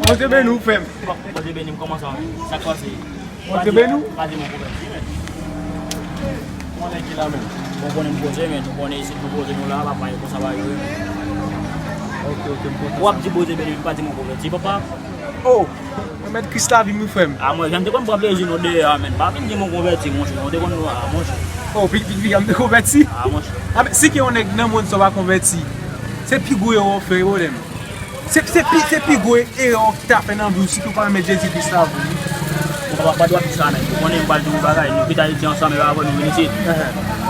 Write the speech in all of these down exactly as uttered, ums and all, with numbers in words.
Bondye beni w, frè m. Bondye beni m, kòman sa, men? Sa k pase? Bondye beni w. Pa di m konvèti, men. Konnen ki la, men. Bon, konnen m poze, men. Nou konnen isit, nou poze nou la, papa, e konsa bagay yo ye, men. Ok, ok, m kontan. W ap di Bondye beni m, pa di m konvèti, papa. Oh, mwen mèt Kris lavi m, wi, frè m. A, mwen, jan m te konn pran plezi nou deyò a, men. Pa vin di m konvèti, monchè. Nou te konn nou a, monchè. Oh, pi, pi, pi, m te konvèti. A, monchè. A, men, si gen yon nèg nan mond sa w pa konvèti, se pi gwo erè w fè, wi, frè m. Se, se pi, se pi gwo erè w ki ta fè nan vi w, sitou w pa renmen Jezi Kris lavi w. Ou pa, pa dwa di sa, nèg. Ou konnen m pral di w yon bagay, nou kite Ayiti ansanm, e pa apre nou vin isit.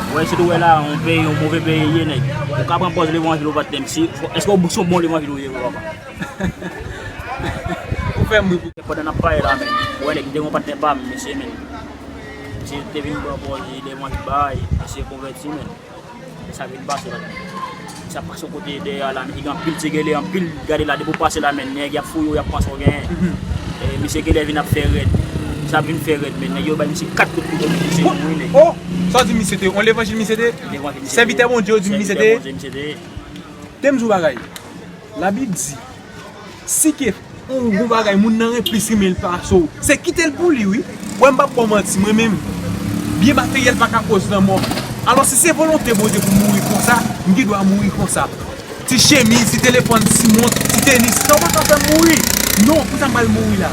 Ou wè, si w wè la, yon peyi, yon move peyi ye, nèg. Ou ka pran pòz levanjil ou patnè m, si, èske w se yon bon levanjil ou ye, papa? Ou fè m ri pou. Pandan n ap pale la, men, ou wè, nèg, m te gen yon patnè pa m, mesye, men. Mesye te vin pran pòz levanjil bay, mesye konvèti, men. E sa vin pase la. Sa pase yon kote dèyè la, men ki gen anpil ti gele, anpil gade la, depi w pase la, men, nèg y ap fouye w, y ap panse w genyen. E misye genlè vin ap fè rèd. Sa vin fè rèd, men nèg yo bay misye kat kout kouto, men misye mouri, nèg. Oh! Sa w di misye te? Yon levanjil misye te? Levanjil misye te. Sèvitè Bondye w di misye te? Sèvitè Bondye misye te. Te m di w bagay. Labib di, si ke yon bon bagay, moun nan ren plis renmen l pase w, se kite l pou li, wi. Wè, m p ap ba w manti, mwen menm, byen materyèl pa ka koz lanmò. Alò, si se volonte Bondye pou m mouri konsa, m gen dwa mouri konsa. Ti chemiz, ti telefòn, ti mont, ti tenis, sa w pa ka fè m mouri. Non, pou sa m pral mouri la.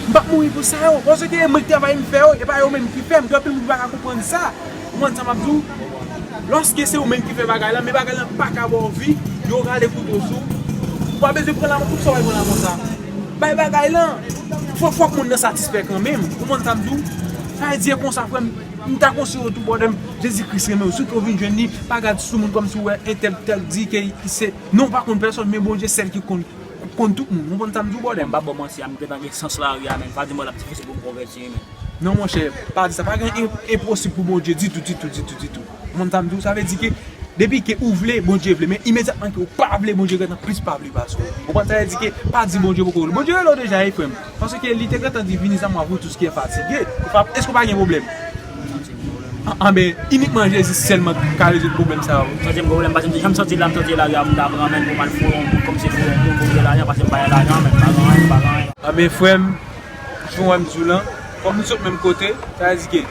M p ap mouri pou sa yo, paske e mwen k travay m fè yo, e pa yo menm ki fè m, gen anpil moun ki pa ka konprann sa. Ou konprann sa m ap di w? Lòske se ou menm ki fè bagay la, men bagay la pa ka ba w vi, yo rale kouto sou ou, ou pa bezwen pran lanmò, poukisa w al pran lanmò sa? Bay bagay lan, fò, fòk moun nan satisfè kanmenm. Ou konprann sa m di w? Sa vle di e konsa, frè m, m ta konseye w tou, bòdè m, Jezi Kris renmen w, si w vin jwenn li, pa gad sou moun kòmsi w wè entèl tèl di ke se, non, w pa konn pèsòn, men Bondye sèl ki konn, konn tout moun. Ou konprann sa m di w, bòdè m? M p ap ba w manti, a, m gentan gen sans lari a, men pa di m l ap difisil pou m konvèti, men. Non, monchè, pa di sa. Pa gen en-, enposib pou Bondye ditou, ditou, ditou, ditou. Ou konn sa m di w? Sa vle di ke depi ke ou vle, Bondye vle. Men imedyatman ke ou pa vle, Bondye gentan plis pa vle pase w. Ou konprann sa vle di ke pa di Bondye poko vle. Bondye rele w deja, wi, frè m. Paske li te gentan di, vini a mwa, vous tous qui êtes fatigués. Ou pa, èske w pa gen pwoblèm? An, anben, inikman Jezi sèlman ka rezoud pwoblèm sa yo. Santi m pwoblèm, paske m te janm santi la, m santi lari a, m ta pran men pou m al foure yon moun, kòmsi foure yon moun pou m gen lajan, paske m pa gen lajan, men m pa gen anyen, m pa gen anyen. Anben, frè m, Jan w wè m di w lan, kòm nou sot menm kote, sa vle di ke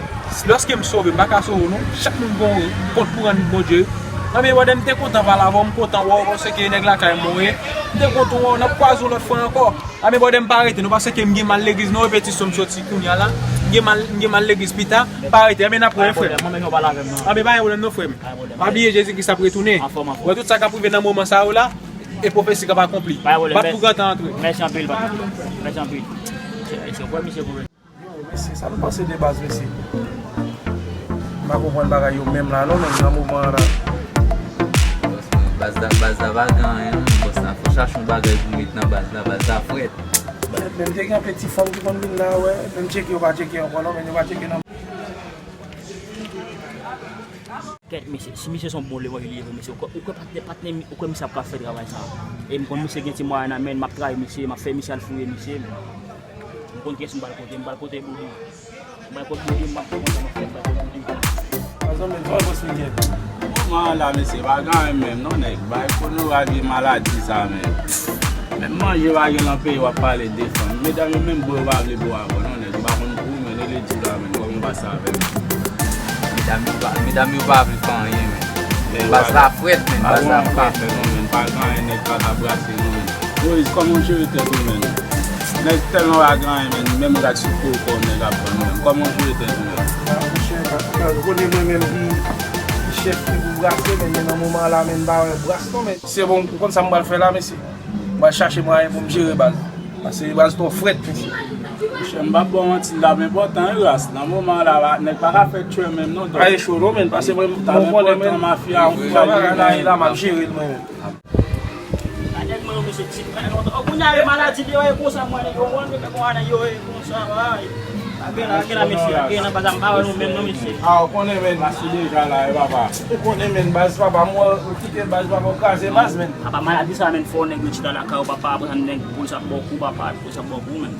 lòske m sove, m pa ka sove w non. Chak moun gen yon kont pou rann Bondye. Anben, bòdè, m te kontan pale avè w, m kontan wè w, paske nèg lakay mwen w ye. M te kontan wè w, n ap kwaze yon lòt fwa ankò. Anben, bòdè, m pa rete non, paske m gen mal legliz non, repetisyon m soti kounye a la. M gen mal, m gen mal legliz pita, m pa rete. Anben, n ap wè, frè m. Anben, pa gen pwoblèm non, frè m. Pa bliye Jezi Kris ap retounen. Wè tout sa k ap rive nan moman sa yo la, e pwofesi k ap akonpli. Bat pou grantan antre. Mèsi anpil, patnè. Mèsi anpil. Mesye, sa nou panse de baz, mesye? M pa konprann bagay yo menm la non, menm nan moman an la. Baz la, baz la pa gen anyen non, men bòs la fò chache yon bagay pou met nan baz la, baz la frèt. Men m te gen anpil ti fanm ki konn vin la, wè, men m tcheke, yo pa tcheke ankò non, men yo pa tcheke nan. Kèt, mesye, si misye se yon bon levanjil li ye vre, mesye, ou kwè, ou kwè patnè, patnè, ou kwè misye ap ka fè travay sa? E m konn misye gen ti mwayen nan men l, m ap trayi misye, m ap fè misye al fouye misye. M konn kiyès m pral kote, m pral kote Bouddhi. M pral kote Bouddhi, m ap fè konsa, m ap fè, m pral kote Bouddhi. Pazanm, men, kòman bòs Miguel? Moman an la, mesye, pa gen anyen menm non, nèg. Bay kono a vye maladi sa, men. Menm manje pa gen nan peyi, w ap pale de fanm. Medam yo menm bwè, yo pa vle bwè avè w non, nèg. M pa konn pou ou, men, rele di w la, men, kòman w pase avè m? Medam yo pa, medam yo pa vle fè anyen, men. Baz la frèt, men, baz la frèt. Pa gen anyen, nèg, pa ka brase nou, men. Moïse, kòman w jere tèt ou, men? Nèg tèlman pa gen anyen, men, menm rad sou po kò nèg ap vann, men. Kòman w jere tèt ou, men? Ah, monchè, pa, pa, ou konnen mwen menm ki, ki chèf ki pou brase, men, men nan moman an la, men, m pa wè bras non, men. Se bon, ou konn sa m pral fè la, mesye? M pral chache mwayen pou m jere baz. Paske baz twò frèt, mesye. Monchè, m p ap ba w manti, l ap enpòtan, wi, ras. Nan moman an la, nèg pa ka fè tchwè menm, non, dòk. Pa e cho, non, men, paske mwen, mwen konnen, men, mafya, yon bagay la, e la, m ap jere l, mwen menm. Gade mwen, mesye, ti, kounye a, maladi deyò e konsa, mwen, yo, mwen, yo, e konsa, bay. Pa gen la, gen la, mesye, gen la, baz la, m pa wè nou menm, non, mesye. Ah, ou konnen, men, pase deja la, e papa. Ou konnen, men, baz papa, m wè, ou kite baz papa, ou kraze baz, men. Apa maladi sa, men, fò nèg yo chita lakay ou, papa, apre sa, nèg, polis ap ba w kou, papa, polis ap ba w kou, men.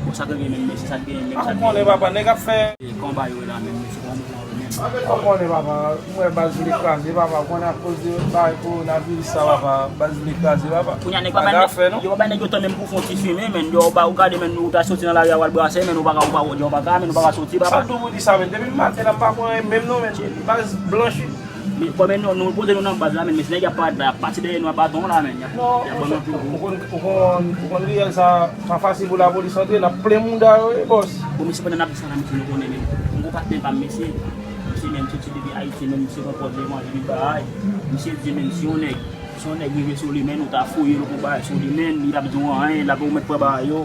Bon, sa k gen menm, mesye, sa k gen menm, sa k gen menm. Ah, ou konnen, papa, nèg ap fè. E konba yo la, menm, mesye, konba yo la, menm. Ou konnen, papa, m wè baz vle kraze, papa, ou konnen akoz de bagay kowonaviris sa, papa, baz vle kraze, papa. Kounye a nèg pa bay nèg, yo pa bay nèg yo tan menm pou fè yon ti fimen, menn, yo ba ou gade, menn, ou ta soti nan lari a, w al brase, menn, ou pa ka, ou pa, ou pa ka, menn, ou pa ka soti, papa. Sa w tou pou di sa, menn, depi maten la, m pa pran anyen menm non, menn, baz blanchi. Men kòm nou, nou poze nou nan baz la, menn, men si nèg y ap parèt la, y ap pati dèyè nou a baton la, menn, y ap, y ap ban nou tou. Ou konn, ou konn, ou konn riyèl sa, pa fasil pou lapolis antre, n ap plen mouda yo, wi, bòs. Bon, mesye, pandan n ap di sa la, mesye, nou konnen, menn, m gon patnè pa m, mesye. Misye menm soti depi Ayiti, menm misye pran pòz levanjil, li bay. Misye di, menm si yon nèg, si yon nèg rive sou li, menn, ou ta fouye l, ou pou bagay sou li, menn, li p ap di w anyen, l ap ou mèt pran bagay yo.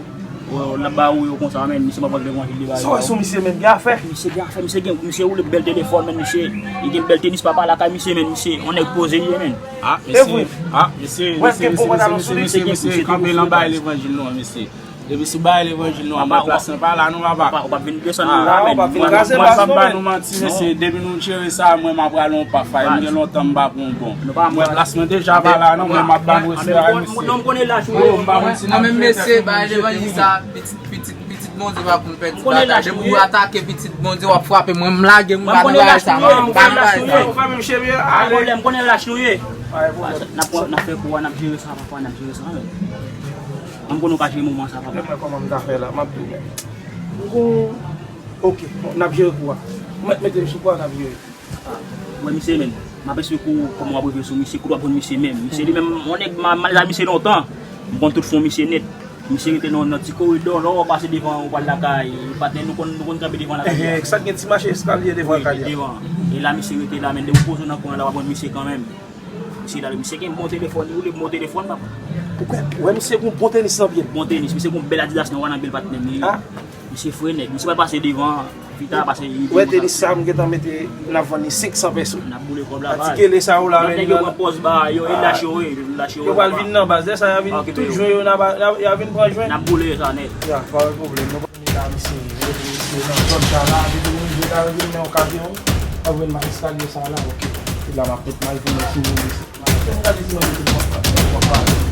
L ap ba ou yo konsa, menn, misye pran pòz levanjil, li bay. Sa w wè sou misye, menn, gen afè? Misye gen afè, misye gen, misye woule bèl telefòn, menn, misye, li gen bèl tenis papa lakay misye, menn, misye, yon nèg poze li ye, menn. Ah, mesye, ah, mesye, mesye, mesye, mesye, kanpe nan bagay levanjil nou an, mesye. Depi sou bagay levanjil nou an, mwen plas mwen pa la non, papa. Ou p ap vin desann nou la, menn. Mwen, mwen p ap ba nou manti, mesye. Depi nou tire sa, mwen m ap rale yon paf. M gen lontan m pa pran yon bon. Mwen plas mwen deja pa la non, men m ap ba nou respè a, mesye. Non, m konnen laj ou ye. Mwen menm, mesye, bagay levanjil sa, pitit, pitit, pitit Bondye pa konn pèdi batay. Depi ou atake pitit Bondye, w ap frape. Mwen, m lage, m pa nan bagay sa. M pa nan bagay sa. Pa pwoblèm, m konnen laj nou ye. N ap, n ap fè kou a, n ap jere sa, papa, n ap jere sa, menn. An m konnen w ka jere moman sa, papa. Lè m wè kòman m ta fè la, m ap di w, men. M gon, oke, bon, n ap jere kou a. Ou mèt mete m sou kou a, n ap jere. Mwen, misye menm, m ap esplike w kòman w ap rive sou misye, kote w ap jwenn misye menm. Misye li menm, yon nèg, m, m al la misye lontan. M konn tout fon misye nèt. Misye rete nan, nan ti koridò, lè w pase devan, ou pral lakay patnè, nou konn, nou konn kanpe devan lakay li a. Sa t gen ti mache eskalye devan lakay li a. Wi, devan. E la, misye rete la, menn, depi w poze w nan kwen an la, w ap jwenn misye kanmenm. Misye la, misye gen bon telefòn, li woule bon telefòn, papa. Ou kwè, wè misye gon bon tenis nan pye l. Bon tenis, misye gon bèl Adidas nan, w a nan bèl patnè m li. Ah. Misye fre nèg, misye pa pase devan, pita pase. Ou wè tenis sa m gentan mete, n ap vann li senk san peso. N ap boule kòb la, baz. Ti kele sa yo la, men nèg yo pran pòz ba yo, e lach yo ye, lach yo ye. Yo pral vin nan baz, lè sa y a vin tout jwen yo, y a vin pran jwen. N ap boule sa nèt. Ya, pa gen pwoblèm. Mesye, mesye nan zòn sa la, depi nou rive la, nou rive nan okazyon, anvre nan eskalye sa la, oke. Epi la, m ap met mal vini sou moun, mesye. Fè m gade si mwen mete m ap pale.